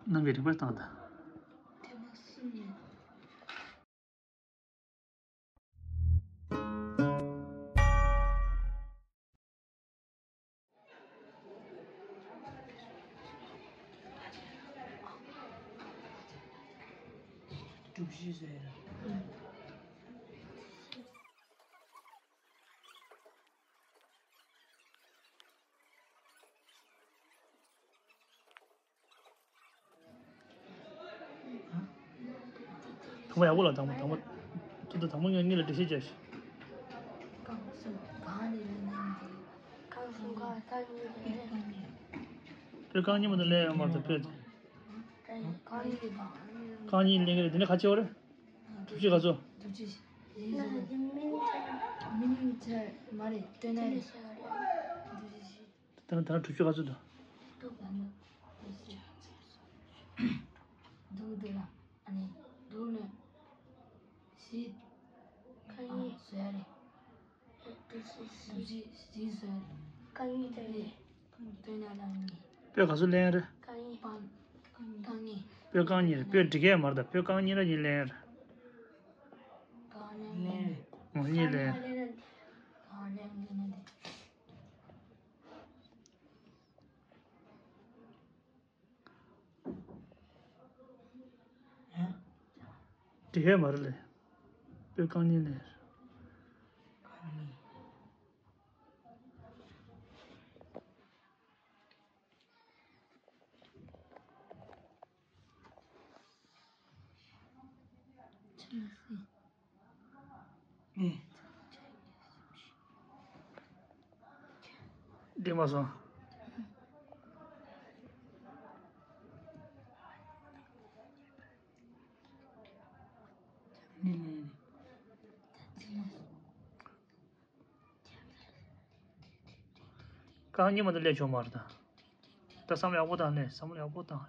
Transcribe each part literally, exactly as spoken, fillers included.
རྣམ་པའི་རིག་པར་བཏང་དང་། དེ་མ་གསུངས་ནས། སྒྲུབ་བྱེད་ཟེར། དང་པོ་ཡག་པོ་ལ་དང་པོ་དང་པོ། ཏུ་ཏུ་དང་པོ་ངས་གཉིས་ལ་འགྲེལ་བཤད་བྱས་ཤིག་པོད་རྐང་གཉིས་མ་གཏོགས་ལེན་ཡོད་མ་རེད་པོད། རྐང་གཉིས་ལེན་གྱི་རེད། དེ་ནས་ག་ཅི་ཡོད་རེད། དྲུག་ཅུ། མི་ནི་མི་ཚར་མ་རེད་སྟོན་ན་རེད། ད་ནི་ད་ནི་དྲུག་ཅུ་ག་ཚོད་འདུག་འདུག་འདུག་ལ། ཨ་ནི་འདུག་ནས་བཞི། ཁ་ཉིན་བཟོ་ཡ་རེད། བཞི་བཞི་བཟོ་ཡ་རེད། ཁ་ཉིན་དེ་རེད། སྟོན་ན་ལ་ནི། པོད་ག་ཚོད་ལེན་ཡ་རེད། ཁ་ཉིན་པ། ཁ་ཉིན། པོད་རྐང་གཉིས་རེད། པོད་འགྲིག་གི་མ་རེད། ད་པོད་རྐང་གཉིས་ར་གཉིས་ལེན་ཡ་རེད། གང་ལེན་རེད། ཨོ་གཉིས་ལེན། གང་ལེན་རེད། འགྲིག་ཡོད་མ་རེད་ལེ། པོད་རྐང་གཉིས་ལེན། འགྲིག་མ་སོང་། རྐང་གཉིས་མ་གཏོགས་ལེན་ཆོག་མ་རེད་ད། ད་བསམ་བློ་ཡག་པོ་བཏང་ནས་བསམ་བློ་ཡག་པོ་བཏང་།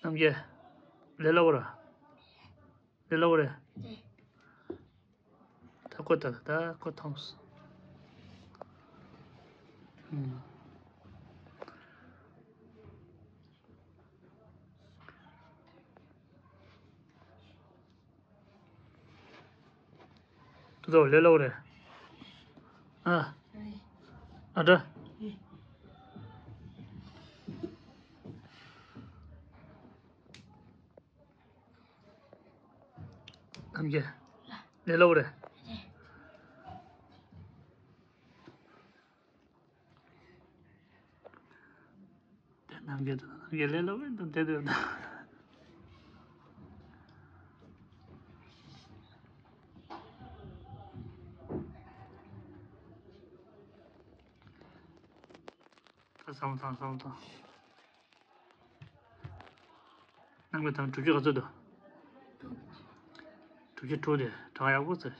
རྣམ་རྒྱལ། ལས་སླ་པོ་ར། ལས་སླ་པོ་རེད། ད་ཁོ་ད་ད་ཁོ་མཐོང་སོང་། ཨུམ། ཏུ་ཏོ་ལས་སླ་པོ་རེད། ཨ། ཨ་ད། རྣམ་རྒྱལ། ལས་སླ་པོ་རེད། དེ་རྣམ་རྒྱལ་དང་རྣམ་རྒྱལ་ལས་སླ་པོ་དང་དེ་དེ་དང་། ད་བསམ་བཏང་བསམ་བཏང་། རྣམ་རྒྱལ་དང་དྲུག་ཅུ་ག་ཚོད་འདུག་དྲུག་ཅུ་དྲུག་དེ་གྲངས་ཡག་པོ་ཚོད།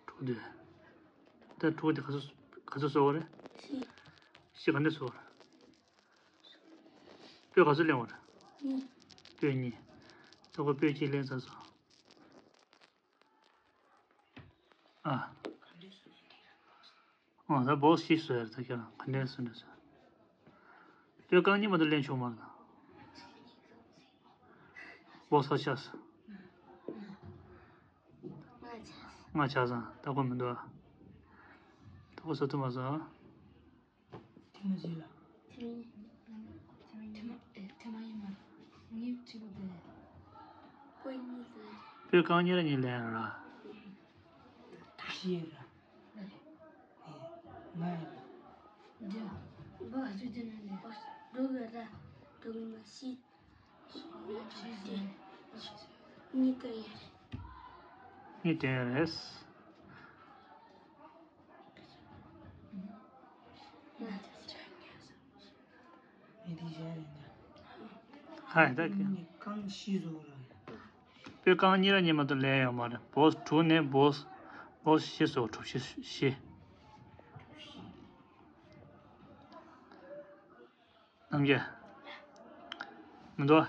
དྲུག་དེ། ད་དྲུག་དེ་ག་ཚོད་ག་ཚོད་བཟོ་བ་རེད། བཞི་ག་འདྲ་བཟོ་བ་རེད། པོད་ག་ཚོད་ལེན་བ་རེད། པོད་གཉིས། ད་ཁོ་པོད་གཅིག་ལེན་ཚར་སོང་། ཨ། ཨོ་ད་བོགས་བཞི་བཟོས་ཡ་རེད། ད་ཁྱེད་རང་ག་འདྲས་བཟོས་ནས་བཟོས། པོད་རྐང་གཉིས་མ་གཏོགས་ལེན་ཆོག་མ་རེད། བོགས་ཁ་ཤས། ལྔ་ཆགས་སོང་། ད་ཁོ་མི་འདུག་ད་ཁོ་བཟོ་ཐུབ་མ་སོང་། ཐེངས་མ་གཅིག་ལ། ཐེངས་མ་ཐེངས་མ་ཨེ་ཐེངས་མ་ཡིན་མ། ངའི་གཅིག་པོ་དེ། པོད་གཉིས་དེ། པོད་རྐང་གཉིས་ར་གཉིས་ལེན་ར། བཞི་ར། ལྔ་ཡིན་པ། འདི་འབའ་ཞུ་རྒྱུ་ན་ནི་འབའ་འགྲོ་གི་ར། འགྲོ་གི་མ་ཤི། གཉིས་དེ་ཡིན། གཉིས་དེ་རེད། ཧའི་ད་གི། རྐང་བཞི་བཟོ་ར། པོད་རྐང་གཉིས་ར་གཉིས་མ་གཏོགས་ལེན་ཡོད་མ་རེད། བོགས་དྲུག་ནས་བོགས་བོགས་བཞི་བཟོ། གྲུ་བཞི་བཞི། རྣམ་རྒྱལ། མི་འདུག་ཨ།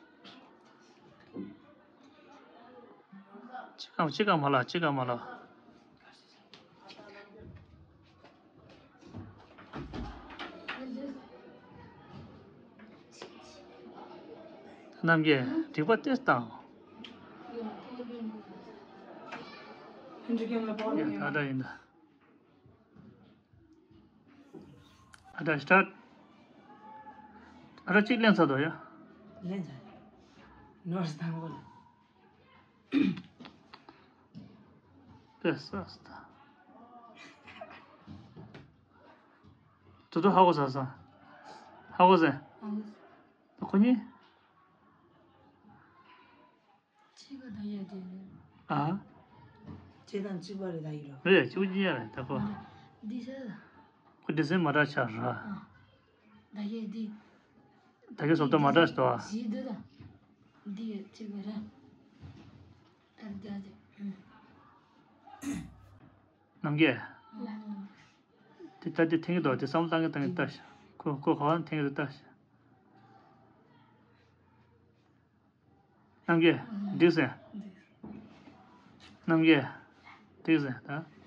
གཅིག་གམ་གཅིག་གམ་མ་ལ་གཅིག་གམ་མ་ལ། རྣམ་རྒྱལ་འགྲིག་པ་ཏེ་བཏང་། ཡ་ད་ད་ཡིན་ད། ཨ་ད་སི་ཊར་ཊི། ཨ་ད་གཅིག་ལེན་ཚར་དོ་ཡ། ལེན་ཚར། ནོར་སི་དང་པོ་ལ། ཏེ་ས་ས་ད། ཏུ་ཏུ་ཧ་གོ་ས་ས། ཧ་གོ་ས། ཁོ་གཉིས། གཅིག་ག་ད་ཡ་དེ་རེད། ཨ། ཁྱེད་དང་གཅིག་པ་རེད་ད་ཡིན་རོ། རེད་གཅིག་གཉིས་ཡ་རེད་ད་ཁོ། འདི་ཟེར་ད། ཁོ་འདི་ཟེར་མ་འདྲ་ཆགས་ར། ཨ། ད་ཡ་འདི། ད་གི་སོབ་ཏོ་མ་འདྲ་ཞིག་འདུག་ཨ། གཞི་འདི་ད། འདི་ཡ་གཅིག་པ་ར། ཨ་ད་ད། རྣམ་རྒྱལ། ལ། དེ་ད་དེ་འཐེན་གི་འདུག་དེ་བསམ་བློ་བཏང་གི་བཏང་གི་ལྟ་ཤག་ཁོ་ཁོ་ག་བ་འཐེན་གི་འདུག་ལྟ་ཤག་རྣམ་རྒྱལ། འགྲིག་ཟེར། རྣམ་རྒྱལ། འགྲིག་ཟེར་ད།